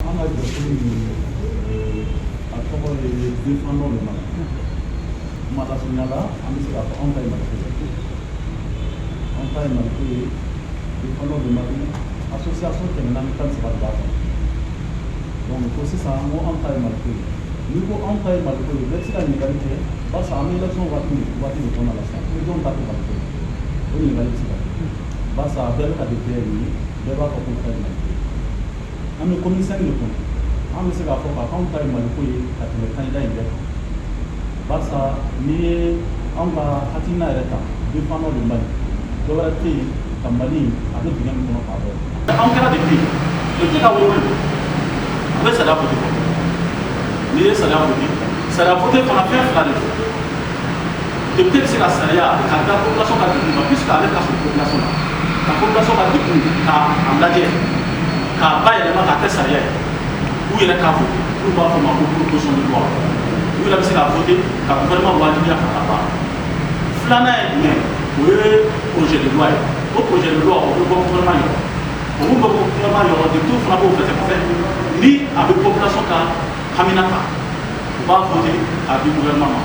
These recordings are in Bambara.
An ka jɛkulu min, a tɔgɔ ye Défendons le Mali. Kuma lasurunya la, an bɛ se k'a fɔ anw ta ye Maliko ye. Anw ta ye Maliko ye. Défendons le Mali, association 413 de b'a kɔnɔ. Donc ko sisan, n ko anw ta ye Maliko ye. N'i ko anw ta ye Maliko ye, bɛɛ bɛ se ka ɲininkali kɛ, barisa an bɛ élection waati de kɔnɔna la sisan, ko jɔn ta tɛ Maliko ye? O ɲininkali bɛ se ka kɛ, barisa bɛɛ bɛ ka député ye nin ye, bɛɛ b'a fɔ k'u ta ye Maliko ye. An bɛ commune 5 de kɔnɔ. An bɛ se k'a fɔ k'a fɔ anw ta ye Maliko ye ka tɛmɛ candidat in bɛɛ kan, barisa n'i ye anw ka hakilina yɛrɛ ta, Défendons le Mali, dɔ wɛrɛ tɛ yen ka Mali a bɛ dingɛ min kɔnɔ k'a bɔ. Anw kɛra député ye, député ka wolo a bɛ sariya voté fɔlɔ. N'i ye sariya voté, sariya voté fana, fɛn fila de don. Député bɛ se ka sariya ka da population ka degun kan, puisque ale ka surun population na, ka population ka degun k'a lajɛ, k'a bayɛlɛma k'a kɛ sariya ye, u yɛrɛ k'a voté. N'u b'a fɔ o ma ko proposition de loi, u yɛrɛ bɛ se k'a voté ka gouvernement wajibiya ka taa baara. Filanan ye jumɛn? O ye projet de loi ye. O projet de loi, o bɛ bɔ gouvernement yɔrɔ. O mun bɛ bɔ gouvernement yɔrɔ, député fana b'o fɛsɛfɛsɛ. Ni a bɛ population ka hamina ta, u b'a voté k'a di gouvernement ma.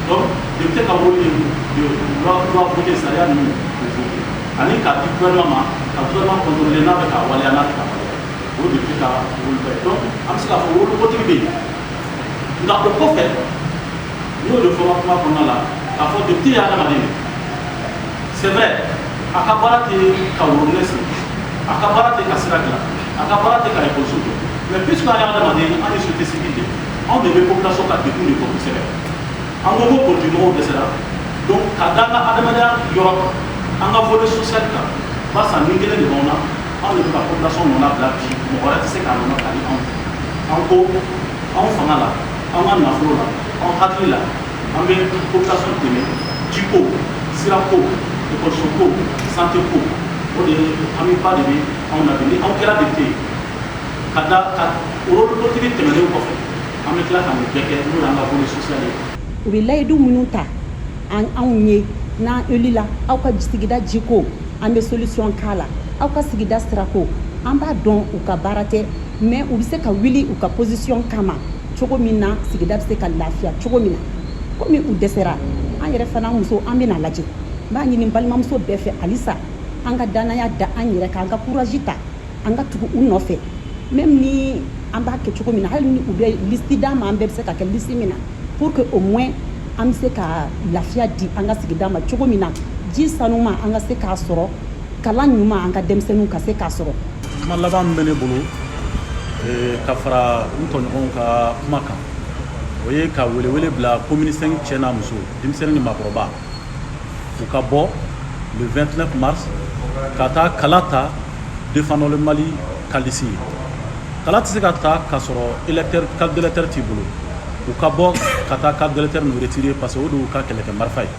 Donc député ka rôle ye de loi voté, sariya ninnu o voté, ani k'a di gouvernement ma, ka gouvernement contrôler n'a bɛ k'a waleya, n'a tɛ ka waleya. O député ka rôle ba ye. Donc an bɛ se k'a fɔ rôle kotigi bɛ yen. Nka o kɔfɛ, n y'o de fɔ n ka kuma kɔnɔna la, k'a fɔ député ye adamaden de. C'est vrai, a ka baara tɛ ka robinet sen, a ka baara tɛ ka sira dilan, a ka baara tɛ ka ekɔliso jɔ, mais puisque an ye adamaden, an ye société civile de, anw de bɛ population ka degun de kɔ kosɛbɛ. An ko ko politique mɔgɔw dɛsɛra. Donc ka da an ka adamadenya yɔrɔ kan, an ka volet social kan, barisa nin kelen de b'anw na, anw de bɛ ka population nɔ labila bi, mɔgɔ wɛrɛ tɛ se k'a nɔ ta ni anw tɛ. An ko anw fanga la, an ka nafolo la, anw hakili la, an bɛ population dɛmɛ jiko, sirako, ekɔliso ko, santé ko. O de ye hamiba de bɛ anw na bi. Ni anw kɛra député ye, ka da ka rôle politique tɛmɛnen kɔfɛ, an bɛ tila ka nin bɛɛ kɛ, n'o y'an ka volet social ye. U bɛ layidu minnu ta an anw ye n'an élu la, aw ka sigida jiko, an bɛ solution k'a la, aw ka sigida sirako, an b'a dɔn u ka baara tɛ, mais u bɛ se ka wuli u ka position kama cogo min na, sigida bɛ se ka lafiya cogo min na. Komi u dɛsɛra, an yɛrɛ fana muso, an bɛna lajɛ. N b'a ɲini balimamuso bɛɛ fɛ halisa, an ka danaya da an yɛrɛ kan, an ka courage ta, an ka tugu u nɔfɛ. Même ni an b'a kɛ cogo min na, hali ni u bɛ liste d'an ma, an bɛɛ bɛ se ka kɛ liste min na, pour que au moins an bɛ se ka lafiya di an ka sigida ma cogo min na, ji sanuma an ka se k'a sɔrɔ, kalan ɲuman an ka denmisɛnninw ka se k'a sɔrɔ. Kuma laban min bɛ ne bolo ka fara n tɔɲɔgɔnw ka kuma kan, o ye ka welewele bila commune 5 cɛ n'a muso, denmisɛnnin ni maakɔrɔba, u ka bɔ le 29 mars ka taa kala ta Défendons le Mali ka liste ye. Kala tɛ se ka ta k'a sɔrɔ électeur, carte d'électeur t'i bolo. U ka bɔ ka taa carte d'électeur ninnu retirer, parce que o de y'u ka kɛlɛkɛ marifa ye.